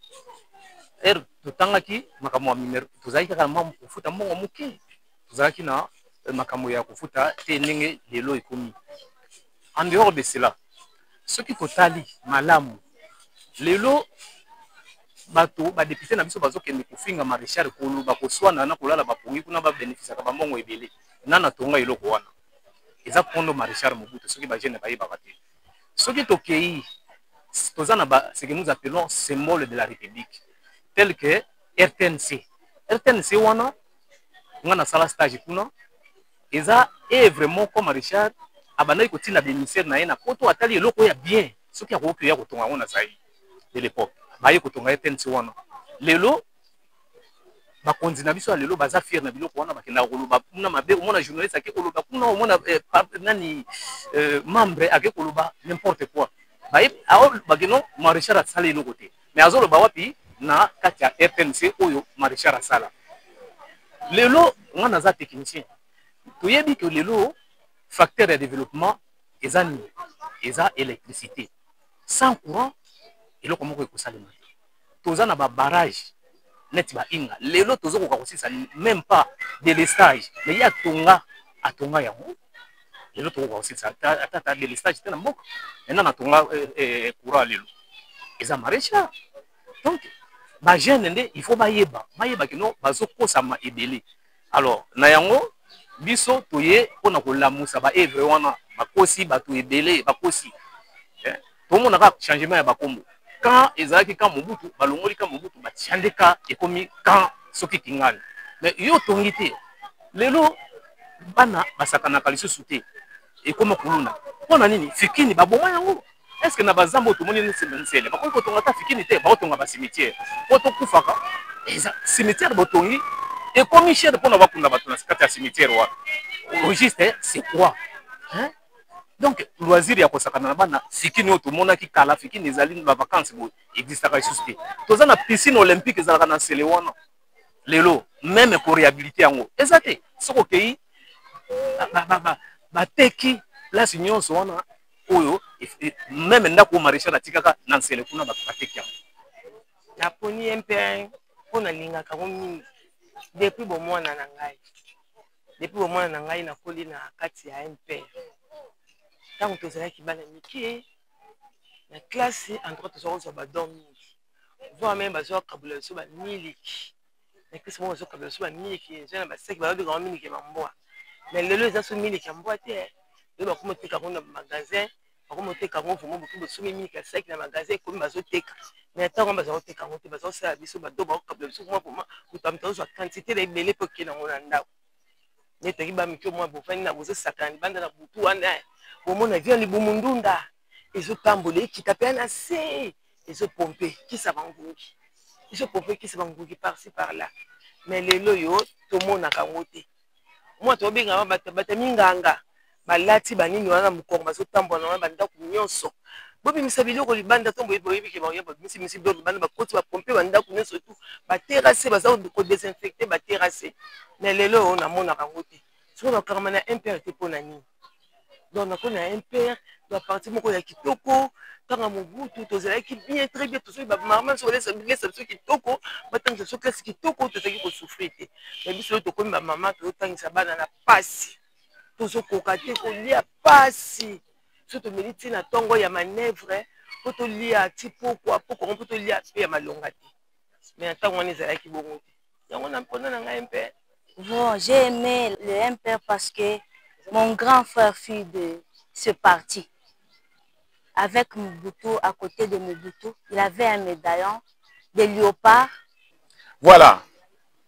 Ere totangaki, makambo ya minerai tozalaki kaka na kofuta mbongo moke, tozalaki na makambo ya kofuta te ndenge lelo ekomi. En dehors de cela, soki totali malamu lelo, bato badéputé na biso bazokende kofinga Maréchal, koloba, koswana na kolala bapongi kuna, babénéficiaka bambongo ebele. Nana tonga eloko wana eza kondo Maréchal Mobutu. Soki bajeunes bayebaka te, soki tokei, toza na ba ce que nous appelons symbole de la République, tel que RTNC. RTNC wana, nga nasala stage kuna. Eza œuvre moko Maréchal abandaki kotinda baémissaire na ye na poto. Atali eloko ya bien, soki akoki oya kotonga yango na Zaïre de l'époque, baye kotonga RTNC wana. Lelo bakonzi na biso ya lelo baza fier na biloko wana, bakendaka koloba kuna mabe. Omona journaliste ake koloba kuna, omona nani, membre ake koloba n'importe quoi. Bakeno Maréchal asala eloko te, mais azoloba wapi? Na kati ya RTNC oyo Maréchal asala. Lelo nga naza technicien, toyebi ke lelo facteur ya développement eza nini? Eza électricité. Sans courant, eloko moko ekosalema te. Toza na babarrage neti bainga, lelo tozokoka kosisa même pas délestage, mais ye atonga, atonga yango. Lelo tokoka kosilisa ata délestage te na mboka. Maintenant natonga courant lelo eza Maréchal. Donc bajeunes nde il faut bayeba, bayeba kino bazokosama ebele. Alors na yango biso toye mpona kolamusa baœuvre wana. Bakosi bato ebele, bakosi. Tomona kaka changement ya bakombo. Quand ezalaki camp Mobutu, balongoli camp Mobutu, batia nde ka ekomi camp soki kingani. Mais yo otongi te. Lelo bana basakanaka lisusu te, ekoma kuluna. Mpo na nini? Fikini baboma yango. Est ce que na bazamba oyo tomoni nsele, bakoki kotonga ata fikini te? Baotonga bacimetière mpo tokufaka. Eza cimetière botongi, ekomi cher mpona bakunda bato na kati ya cimetière wana. Au juste, c'est quoi, hein? Donc loisir ya kosakana na bana, fikini oyo tomonaki kala, fikini ezali bavacance boye, existaka lisusu te. Toza na piscine olympique ezalaka na nsele wana, lelo même koréhabiliter yango eza te. Soki okei, bateki place nyonso wana oyo, même ndako oyo Maréchal atikaka na nsele kuna, bato bateki yango. Naponi MPR mpo nalingaka yango mingi depuis bomwana na ngai. Depuis bomwana na ngai, nakoli na kati ya MPR. Ntango tozalaki bana mike na classe, en tout cas toza kozwa badon mingi, voire même bazwakabola biso bamiliki na classe moko, bazwakabola biso bamiliki eza na basaki, bazobeka yango miliki ya bambwa. Mais lelo eza so miliki ya mbwa te. Lelo bakoma oteka yango na magasin, bakoma oteka yango vraiment. Boki bosomi miliki ya saki na magasin, ekomi bazoteka. Mais ntango baza koteka yango te, baza kosala biso bado, bakokabola biso mwa vraiment. Moto moto azozwa quantité na ebele mpe okende yango na ndako. Nde toki bamiki mwa bofandi na bozosakana libanda na butu wana, bomona vio libumu ndunda ezotambola, ekita mpe na se, ezopompe kisa bangungi, ezopompe kisa bangungi par-ci par-là. Mais lelo oyo tomonaka yango te. Mwa tobengaka bato, bato minganga balati banini wana na mokongo, bazotambola na wana bandako nyonso, bobimisa biloko libanda. To boyebi ke baoya babimisi biloko libanda, bakoti, bapompe bandako nyonso, tu baterrasse, baza kodésinfecter baterrasse. Mais lelo oyo namonaka yango te. Soki nakokangama na MPR te, mpo na nini? Donc nakoni na MPR, na parti moko ya kitoko. Ntango ya Mobutu tozalaki bien, très bien, tozwi bamama biso balesa biso kitoko, batangisa biso classe kitoko, tozalaki kosouffrir te. Mais biso oyo tokomi bamama, tozotangisa bana na pasi, tozokoka te kolia pasi. So tomeli ti na ntongo ya manœuvre mpo tolia ti pokwa pokwa mpo tolia mpe ya malonga te. Mais na ntango wana ezalaki bongo te. Yango na mpona na ngai mpe. Bon, j'ai aimé le MPR parce que mon grand frère fut de ce parti. Avec Mobutu, à côté de Mobutu, il avait un médaillon de léopard. Voilà.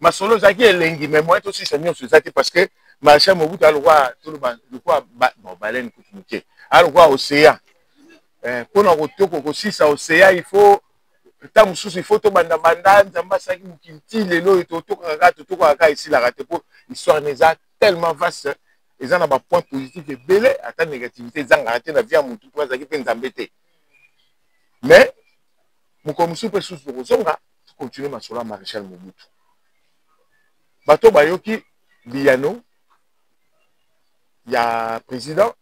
Masolo ezalaki elengi, mais moyen tosisa nyonso eza te parce que Maréchal Mobutu alokwa toloba lokwa bon baleine kutu moke, alokwa océan. Mpona kotoko kosisa océan, il faut ntango mosusu il faut tobanda banda Nzambe asalaki mokili ti lelo oyo totokaka kaka, totokaka kaka, esilaka te mpo histoire na eza tellement vaste, eza na bapoint positif ebele, ata négativité ezangaka te na vie ya motu mpo azalaki mpe Nzambe te. Mais mokolo mosusu mpe susu tokozonga tokontinue masolo ya Maréchal Mobutu. Bato bayoki biyano ya président,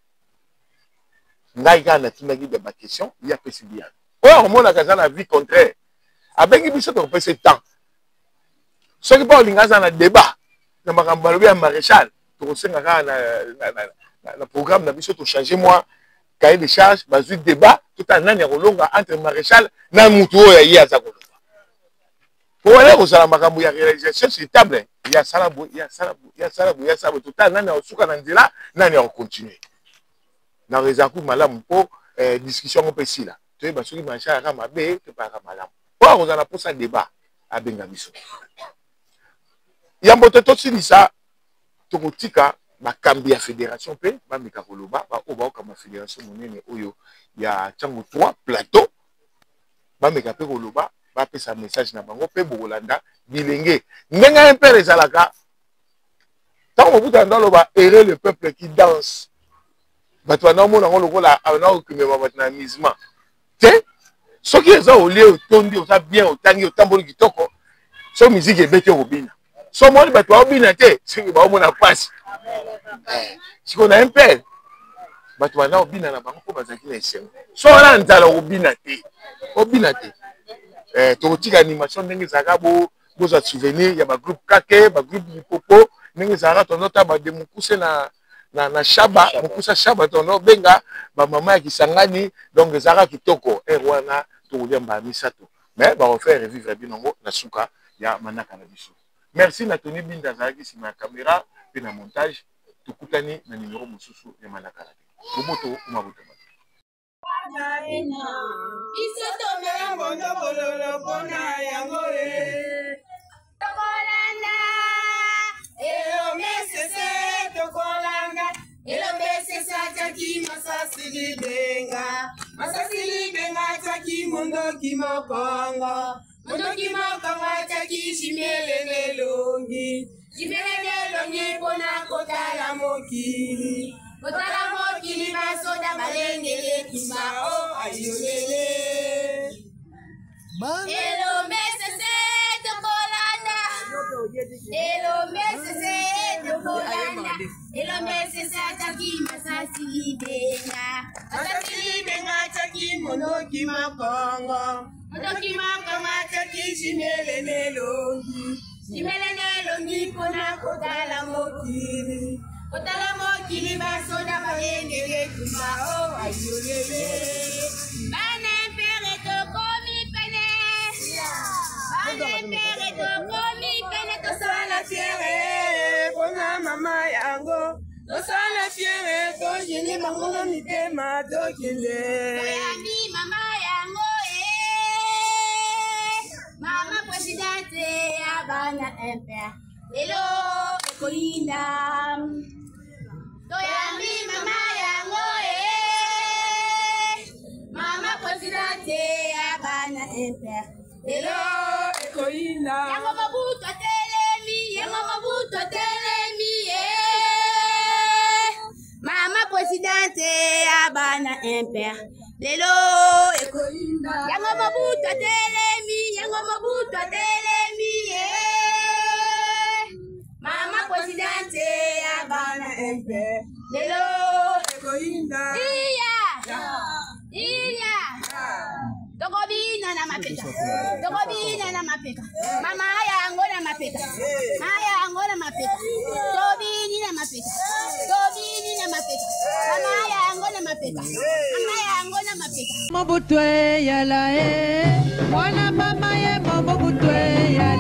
ngai kaka natindaki baquestion, ye apesi biyano. Oyo akomonaka aza na vie contraire, abengi biso tokopesa temps. Soki mpo olinga aza na débat na makambo balobi ya Maréchal, tokosenga kaka na programme na biso tochange mwa cahier de charge, bazwi débat, totala nani akolonga entre Maréchal na mutu oyo ye aza kolonga. Po wana kozala makambo ya réalisation sur table, ya sala boye, ya sala boye, ya sala boye, ya sala boye, totala nani akosuka na nzela, nani akocontinue. Na ezala malamu mpo discussion yango mpe esila, toyeba soki Maréchal aka mabe to mpe aka malamu. Po akozala na mposa débat, abenga biso. Yambo te tosilisa, tokotika bakambi ya fédération mpe bameka koloba, baoyo baokamba fédération monene oyo ya Tshangu 3 plateau, bameka mpe koloba, bapesa message na bango mpe bokolanda bilenge ndenge MPR ezalaka. Ntango Mobutu anda aloba heureux le peuple qui danse, bato banda omona yango lokola anda kokimema bato na amusement te. Soki eza olie otondi, oza bien, otangi, otamboli kitoko, so musique ebeti okobina. So omoni bato baobina te, soki baomona mpasi. Sikoyo na MPR bato banda kobina na bango mpo bazalaki na esengo. So wana nzala okobina te, obina te. Tokotika animation ndenge ezalaka, bozwa souvenir ya bagroupe kake, bagroupe lipopo ndenge ezalaka. Tozota bade mokuse na Shaba, mokusa Shaba, tondo benga bamama ya Kisangani. Donc ezalaka kitoko heure wana, tokolia mbala misato, mais bakofaire revivre bino yango na suka ya manaka na biso. Merci na Tony Binda azalaki nsima ya caméra mpe na montage. Tokutani na numero mosusu ya manaka na boboto omabotama. Biso tomela mondo bololo mpona yango e tokolanda elombe sese, tokolanda elombe sese atiaki masasi libenga, masasi libenga atiaki mondoki mokongo, mondoki mokongo atiaki jimiele nelongi, jimiele nelongi mpona kotala mokili, kotala mokili basoda balengele tumba o ayolele. Elombe sese tokolanda, elombe sese tokolanda, elombe sese atiaki masasi libenga, masasi libenga atiaki mondoki mokongo, mondoki mokongo atiaki jimele nelongi, jimele nelongi mpona kotala mokili, kotala mokili basoda balengele tumba o ayolele. Bana MPR tokomi pene, bana MPR tokomi pene, tosala fiere mpona mama yango, tosala fiere tojini bango na mitema, tokende toyambi mama yango e mama presidente ya bana MPR lelo ekoyinda. Toyambi mama yango e mama presidente ya bana MPR lelo ekoyinda. Yango Mobutu atelemi, yango Mobutu atelemi e mama presidente ya bana MPR lelo ekoyinda. Yango Mobutu atelemi, yango Mobutu atelemi e mama presidente ya bana MPR lelo ekoyinda. Iya iya. Tokobina na mapeka. Mama yango na mapeka. Maya yango na mapeka. Tobini na mapeka. Tobini na mapeka. Mama yango na mapeka. Mama yango na mapeka. Mobutu yala e mwana mama ye Mobutu yala.